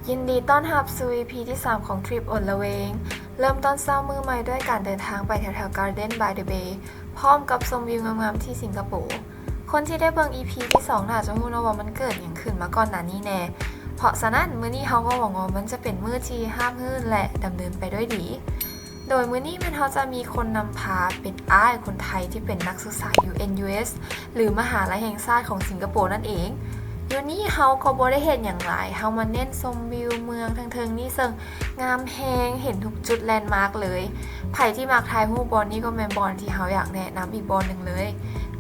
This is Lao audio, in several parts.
ຍິນດີຕ້ອນຮັບສູ່ ອີພີ ທີສາມຂອງທຣິບອົນລະເວງ. ເລີ່ມຕົ້ນເຊົ້າມື້ໃໝ່ດ້ວຍການເດີນທາງໄປແຖວໆ Garden by the Bay ພ້ອມກັບຊົມວິວງາມໆທີ່ສິງກະໂປ. ຄົນທີ່ໄດ້ເບິ່ງ ອີພີ ທີສອງ ໜ້າຈະຮູ້ເນາະວ່າມັນເກີດຫຍັງຂຶ້ນມາກ່ອນໜ້ານີ້ແດ່. ເພາະສະນັ້ນ ມື້ນີ້ເຮົາກໍຫວັງວ່າມັນຈະເປັນມື້ທີ່ຮາບລື່ນ ແລະ ດຳເນີນໄປດ້ວຍດີ. ໂດຍມື້ນີ້ແມ່ນເຮົາຈະມີຄົນນຳພາເປັນອ້າຍຄົນໄທທີ່ເປັນນັກສຶກສາຢູ່ ເອັນຢູເອສ ຫຼື ມະຫາໄລແຫ່ງຊາດຂອງສິງກະໂປນັ້ນເອງ. ຢູ່ນີ້ເຮົາກໍບໍ່ໄດ້ເຮັດຫຍັງຫຼາຍ, ເຮົາມາເນັ້ນຊົມວິວເມືອງເທິງໆນີ້ ເຊິ່ງງາມແຮງ, ເຫັນທຸກຈຸດແລນມາກເລີຍ. ໃຜທີ່ມັກຖ່າຍຮູບ, ບ່ອນນີ້ກໍແມ່ນບ່ອນທີ່ເຮົາຢາກແນະນຳອີກບ່ອນໜຶ່ງເລີຍ.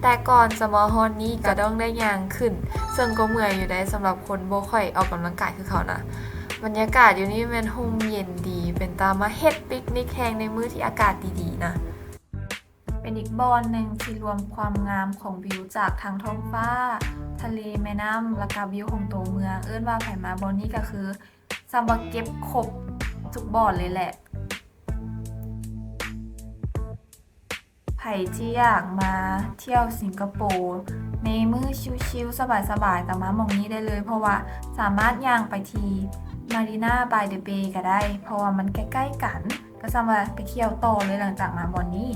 ແຕ່ກ່ອນຈະມາຮອດນີ້ກໍຕ້ອງໄດ້ຍ່າງຂຶ້ນ, ເຊິ່ງກໍເມື່ອຍຢູ່ໃດສຳລັບຄົນບໍ່ຄ່ອຍອອກກຳລັງກາຍຄືເຂົານະ. ບັນຍາກາດຢູ່ນີ້ແມ່ນຮົ່ມເຢັນດີ, ເປັນຕາມາເຮັດປິກນິກແຮງໃນມື້ທີ່ອາກາດດີໆນະ. ເປັນອີກບ່ອນໜຶ່ງທີ່ລວມຄວາມງາມຂອງວິວຈາກທັງທ້ອງຟ້າ, ທະເລ, ແມ່ນ້ຳ ແລ້ວກະວິວຂອງໂຕເມືອງ. ເອີ້ນວ່າໃຜມາບ່ອນນີ້ກະຄືສ່ຳວ່າເກັບຄົບທຸກບ່ອນເລີຍແຫຼະ. ໃຜທີ່ຢາກມາທ່ຽວສິງກະໂປໃນມື້ຊິວໆ ສະບາຍໆ ກໍມາໝ່ອງນີ້ໄດ້ເລີຍ, ເພາະວ່າສາມາດຍ່າງໄປທີ່ Marina by the Bay ກໍໄດ້, ເພາະວ່າມັນໃກ້ໆກັນ, ກໍສ່ຳວ່າໄປທ່ຽວຕໍ່ເລີຍຫຼັງຈາກມາບ່ອນນີ້.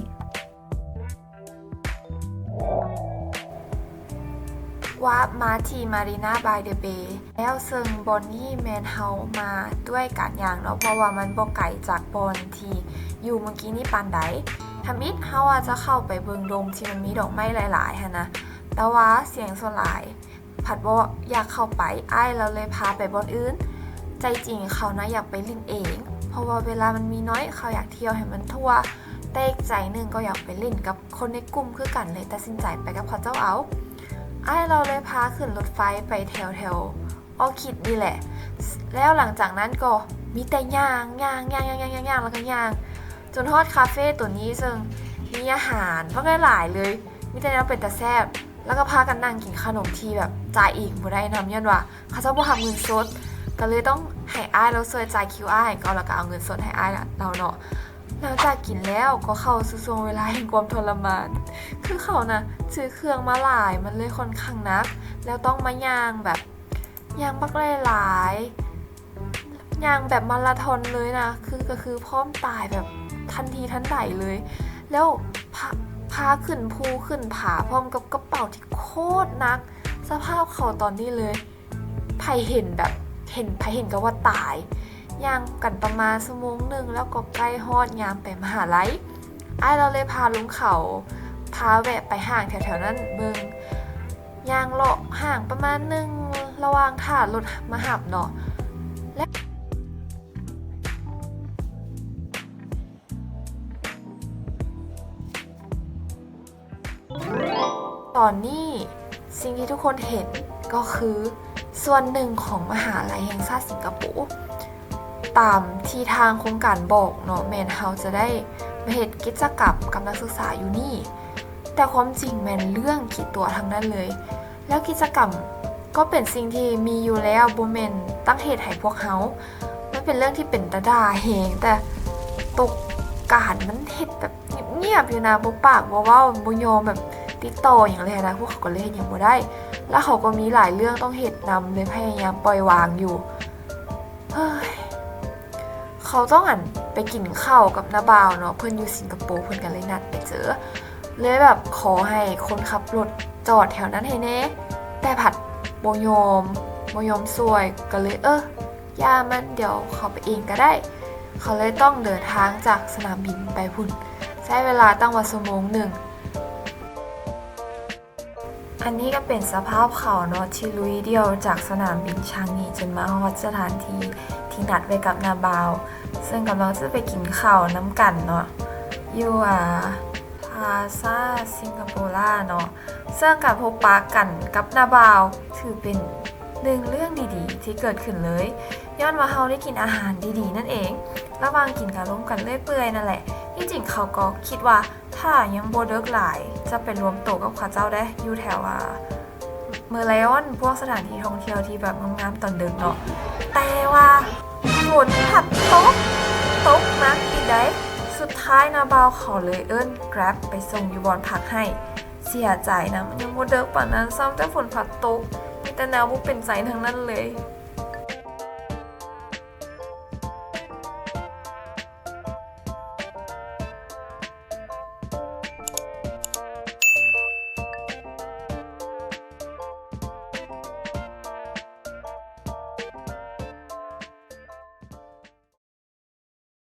ວາບມາທີ່ Marina by the Bay ແລ້ວ, ເຊິ່ງບ່ອນນີ້ແມ່ນເຮົາມາດ້ວຍການຍ່າງເນາະ, ເພາະວ່າມັນບໍ່ໄກຈາກບ່ອນທີ່ຢູ່ເມື່ອກີ້ນີ້ປານໃດ. ທຳອິດເຮົາອາດຈະເຂົ້າໄປເບິ່ງດົງທີ່ມັນມີດອກໄມ້ຫຼາຍໆຫັ້ນນະ, ແຕ່ວ່າສຽງສ່ວນຫຼາຍພັດບໍ່ຢາກເຂົ້າໄປ, ອ້າຍລາວເລີຍພາໄປບ່ອນອື່ນ. ໃຈຈິງເຂົານະຢາກໄປຫຼິ້ນເອງ, ເພາະວ່າເວລາມັນມີໜ້ອຍ, ເຂົາຢາກທ່ຽວໃຫ້ມັນທົ່ວ, ແຕ່ອີກໃຈໜຶ່ງກໍຢາກໄປຫຼິ້ນກັບ ຄົນໃນກຸ່ມຄືກັນເລີຍຕັດສິນໃຈໄປກັບເຂົາເຈົ້າເອົາ. ອ້າຍລາວເລີຍພາຂຶ້ນລົດໄຟໄປແຖວໆ Orchid ນີ້ແຫຼະ. ແລ້ວຫຼັງຈາກນັ້ນກໍມີແຕ່ຍ່າງ ຍ່າງ ຍ່າງ ແລ້ວກໍຍ່າງ ຈົນຮອດຄາເຟໂຕນີ້, ເຊິ່ງມີອາຫານບັກຫຼາຍໆເລີຍ, ມີແຕ່ແນວເປັນຕາແຊບ, ແລ້ວກໍພາກັນນັ່ງກິນຂະໜົມທີ່ແບບຈ່າຍເອງບໍ່ໄດ້ນຳ, ຍ້ອນວ່າ ເຂົາເຈົ້າບໍ່ຮັບເງິນສົດ, ກໍເລີຍຕ້ອງໃຫ້ອ້າຍລາວຊ່ວຍຈ່າຍຄິວອາໃຫ້ກ່ອນ, ແລ້ວກໍເອົາເງິນສົດໃຫ້ອ້າຍລາວເນາະ. ຫຼັງຈາກກິນແລ້ວກໍເຂົ້າສູ່ຊ່ວງເວລາແຫ່ງຄວາມທໍລະມານ, ຄືເຂົານະຖືເຄື່ອງມາຫຼາຍ, ມັນເລີຍຂ້ອນຂ້າງໜັກ, ແລ້ວຕ້ອງມາຍ່າງແບບ ຍ່າງບັກຫຼາຍໆ, ຍ່າງແບບມາລາທອນເລີຍນະ, ຄື ກໍຄືພ້ອມຕາຍແບບທັນທີທັນໃດເລີຍ. ແລ້ວພາ ພາຂຶ້ນພູຂຶ້ນຜາພ້ອມກັບກະເປົາທີ່ໂຄດໜັກ, ສະພາບເຂົາຕອນນີ້ເລີຍ ໃຜເຫັນແບບ ເຫັນ ໃຜເຫັນກໍວ່າຕາຍ. ຍ່າງກັນປະມານຊົ່ວໂມງໜຶ່ງ ແລ້ວກໍໃກ້ຮອດຍາມໄປມະຫາໄລ. ອ້າຍລາວເລີຍພາລົງເຂົາ, ພາແວະໄປຫ້າງແຖວໆນັ້ນເບິ່ງ, ຍ່າງເລາະຫ້າງປະມານໜຶ່ງ ລະຫວ່າງຖ້າລົດມາຮັບເນາະ. ແລະ ຕອນນີ້ສິ່ງທີ່ທຸກຄົນເຫັນກໍຄືສ່ວນໜຶ່ງຂອງມະຫາໄລແຫ່ງຊາດສິງກະໂປ. ຕາມທີ່ທາງໂຄງການບອກເນາະ ແມ່ນເຮົາຈະໄດ້ມາເຮັດກິດຈະກຳກັບນັກສຶກສາຢູ່ນີ້, ແຕ່ຄວາມຈິງແມ່ນເລື່ອງຂີ້ຕົວະທັງນັ້ນເລີຍ. ແລ້ວກິດຈະກຳກໍເປັນສິ່ງທີ່ມີຢູ່ແລ້ວ, ບໍ່ແມ່ນຕັ້ງເຮັດໃຫ້ພວກເຮົາ. ມັນເປັນເລື່ອງທີ່ເປັນຕາດ່າແຮງ, ແຕ່ໂຕການມັນເຮັດແບບງຽບໆຢູ່ນະ, ບໍ່ປາກບໍ່ເວົ້າ, ບໍ່ຍອມແບບຕິດຕໍ່ຫຍັງເລີຍນະ, ພວກເຂົາກໍເລີຍເຮັດຫຍັງບໍ່ໄດ້. ແລ້ວເຂົາກໍມີຫຼາຍເລື່ອງຕ້ອງເຮັດນຳ, ເລີຍພະຍາຍາມປ່ອຍວາງຢູ່. ເຮີ້ຍ ເຂົາຕ້ອງ ອັນ ໄປກິນເຂົ້າກັບນ້າບ່າວເນາະ, ເພິ່ນຢູ່ສິງກະໂປ ເພິ່ນກໍເລີຍນັດໄປເຈີ, ເລີຍແບບຂໍໃຫ້ຄົນຂັບລົດຈອດແຖວນັ້ນໃຫ້ແດ່, ແຕ່ພັດບໍ່ຍອມ ບໍ່ຍອມຊ່ວຍ, ກໍເລີຍ ເອີ ຢ່າມັນ, ດຽວເຂົາໄປເອງກໍໄດ້. ເຂົາເລີຍຕ້ອງເດີນທາງຈາກສະໜາມບິນໄປພຸ້ນ, ໃຊ້ເວລາຕັ້ງວ່າຊົ່ວໂມງໜຶ່ງ. ອັນນີ້ກໍເປັນສະພາບເຂົາເນາະ ທີ່ລຸຍດ່ຽວຈາກສະໜາມບິນຊາງກີ ຈົນມາຮອດສະຖານທີ່ທີ່ນັດໄວ້ກັບນ້າບ່າວ, ເຊິ່ງກຳລັງຈະໄປກິນເຂົ້ານຳກັນເນາະ ຢູ່ ອາ ພາຊາສິງກະໂປລາເນາະ. ເຊິ່ງການພົບປະກັນກັບນ້າບ່າວ ຖືເປັນໜຶ່ງເລື່ອງດີໆທີ່ເກີດຂຶ້ນເລີຍ, ຍ້ອນວ່າເຮົາໄດ້ກິນອາຫານດີໆນັ້ນເອງ. ລະຫວ່າງກິນກໍລົມກັນເລື້ອຍເປື່ອຍນັ້ນແຫຼະ. ທີ່ຈິງເຂົາກໍຄິດວ່າ ຖ້າຍັງບໍ່ເດິກຫຼາຍ ຈະໄປລວມໂຕກັບເຂົາເຈົ້າເດ້ ຢູ່ແຖວ ອາ ເມີລາຍອນ ພວກສະຖານທີ່ທ່ອງທ່ຽວທີ່ແບບງາມໆຕອນເດິກເນາະ. ແຕ່ວ່າຝົນພັດຕົກ ຕົກໜັກອີກໃດ໋. ສຸດທ້າຍນ້າບ່າວເຂົາເລີຍເອີ້ນແກຣັບໄປສົ່ງຢູ່ບ່ອນພັກໃຫ້. ເສຍໃຈນຳ ຍັງບໍ່ເດິກປານນັ້ນຊ້ຳ ແຕ່ຝົນພັດຕົກ ມີແຕ່ແນວບໍ່ເປັນໃຈທັງນັ້ນເລີຍ.